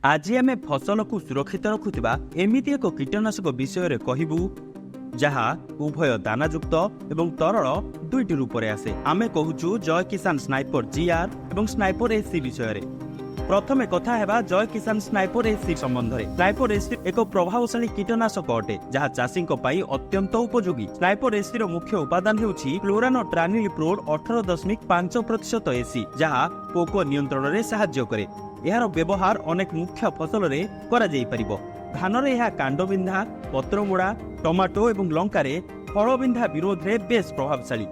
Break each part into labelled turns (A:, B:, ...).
A: ଆଜି ଆମେ ଫସଲକୁ ସୁରକ୍ଷିତ ରଖୁଥିବା ଏମିତି ଏକ କୀଟନାଶକ ବିଷୟରେ କହିବୁ, ଯାହା ଉଭୟ ଦାନାଯୁକ୍ତ ଏବଂ ତରଳ ଦୁଇଟି ରୂପରେ ଆସେ। ଆମେ କହୁଛୁ ଜୟ କିଷାନ ସ୍ନାଇପର ଜିଆର୍ ଏବଂ ସ୍ନାଇପର ଏସି ବିଷୟରେ। ପ୍ରଥମେ କଥା ହେବା ଜୟ କିଷାନ ସ୍ନାଇପର ଏସି ସମ୍ବନ୍ଧରେ। ସ୍ନାଇପର ଏସି ଏକ ପ୍ରଭାବଶାଳୀ କୀଟନାଶକ ଅଟେ, ଯାହା ଚାଷୀଙ୍କ ପାଇଁ ଅତ୍ୟନ୍ତ ଉପଯୋଗୀ। ସ୍ନାଇପର ଏସିର ମୁଖ୍ୟ ଉପାଦାନ ହେଉଛି କ୍ଲୋରାନୋଟ୍ରାନିଲିପ୍ରୋଡ 18.5% ଏସି, ଯାହା ପୋକ ନିୟନ୍ତ୍ରଣରେ ସାହାଯ୍ୟ କରେ। ଏହାର ବ୍ୟବହାର ଅନେକ ମୁଖ୍ୟ ଫସଲରେ କରାଯାଇପାରିବ। ଧାନରେ ଏହା କାଣ୍ଡବିନ୍ଧା, ପତ୍ରମୋଡ଼ା, ଟମାଟୋ ଏବଂ ଲଙ୍କାରେ ଫଳବିନ୍ଧା ବିରୋଧରେ ବେଶ୍ ପ୍ରଭାବଶାଳୀ।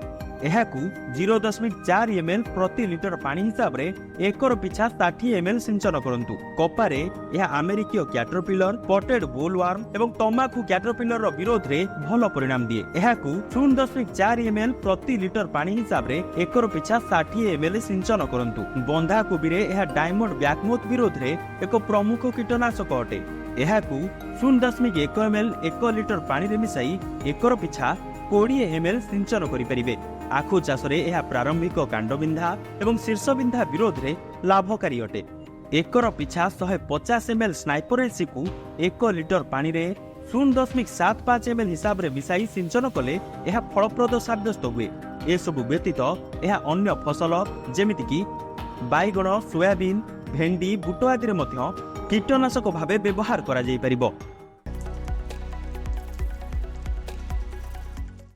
A: ଏହାକୁ 0.4 ଏମ୍ଏଲ୍ ପ୍ରତି ଲିଟର ପାଣି ହିସାବରେ ଏକର ପିଛା 60 ଏମ୍ଏଲ୍ ସିଞ୍ଚନ କରନ୍ତୁ। କପାରେ ଏହା ଆମେରିକୀୟ କ୍ୟାଟରପିଲର, ସ୍ପଟେଡ୍ ବୋଲୱାର୍ମ ଏବଂ ତମାଖୁ କ୍ୟାଟରପିଲରର ବିରୋଧରେ ଭଲ ପରିଣାମ ଦିଏ। ଏହାକୁ 0.4 ଏମ୍ଏଲ୍ ପ୍ରତି ଲିଟର ପାଣି ହିସାବରେ ଏକର ପିଛା 60 ଏମ୍ଏଲ୍ ସିଞ୍ଚନ କରନ୍ତୁ। ବନ୍ଧାକୋବିରେ ଏହା ଡାଇମଣ୍ଡ ବ୍ୟାକମୋଥ ବିରୋଧରେ ଏକ ପ୍ରମୁଖ କୀଟନାଶକ ଅଟେ। ଏହାକୁ 0.1 ଏମ୍ଏଲ୍ 1 ଲିଟର ପାଣିରେ ମିଶାଇ ଏକର ପିଛା 20 ଏମ୍ଏଲ୍ ସିଞ୍ଚନ କରିପାରିବେ। ଆଖୁ ଚାଷରେ ଏହା ପ୍ରାରମ୍ଭିକ କାଣ୍ଡବିନ୍ଧା ଏବଂ ଶୀର୍ଷବିନ୍ଧା ବିରୋଧରେ ଲାଭକାରୀ ଅଟେ। ଏକର ପିଛା 150 ଏମ୍ଏଲ୍ ସ୍ନାଇପର ଏସିକୁ 1 ଲିଟର ପାଣିରେ 0.75 ଏମ୍ଏଲ୍ ହିସାବରେ ମିଶାଇ ସିଞ୍ଚନ କଲେ ଏହା ଫଳପ୍ରଦ ସାବ୍ୟସ୍ତ ହୁଏ। ଏସବୁ ବ୍ୟତୀତ ଏହା ଅନ୍ୟ ଫସଲ ଯେମିତିକି ବାଇଗଣ, ସୋୟାବିନ୍, ଭେଣ୍ଡି, ବୁଟ ଆଦିରେ ମଧ୍ୟ କୀଟନାଶକ ଭାବେ ବ୍ୟବହାର କରାଯାଇପାରିବ।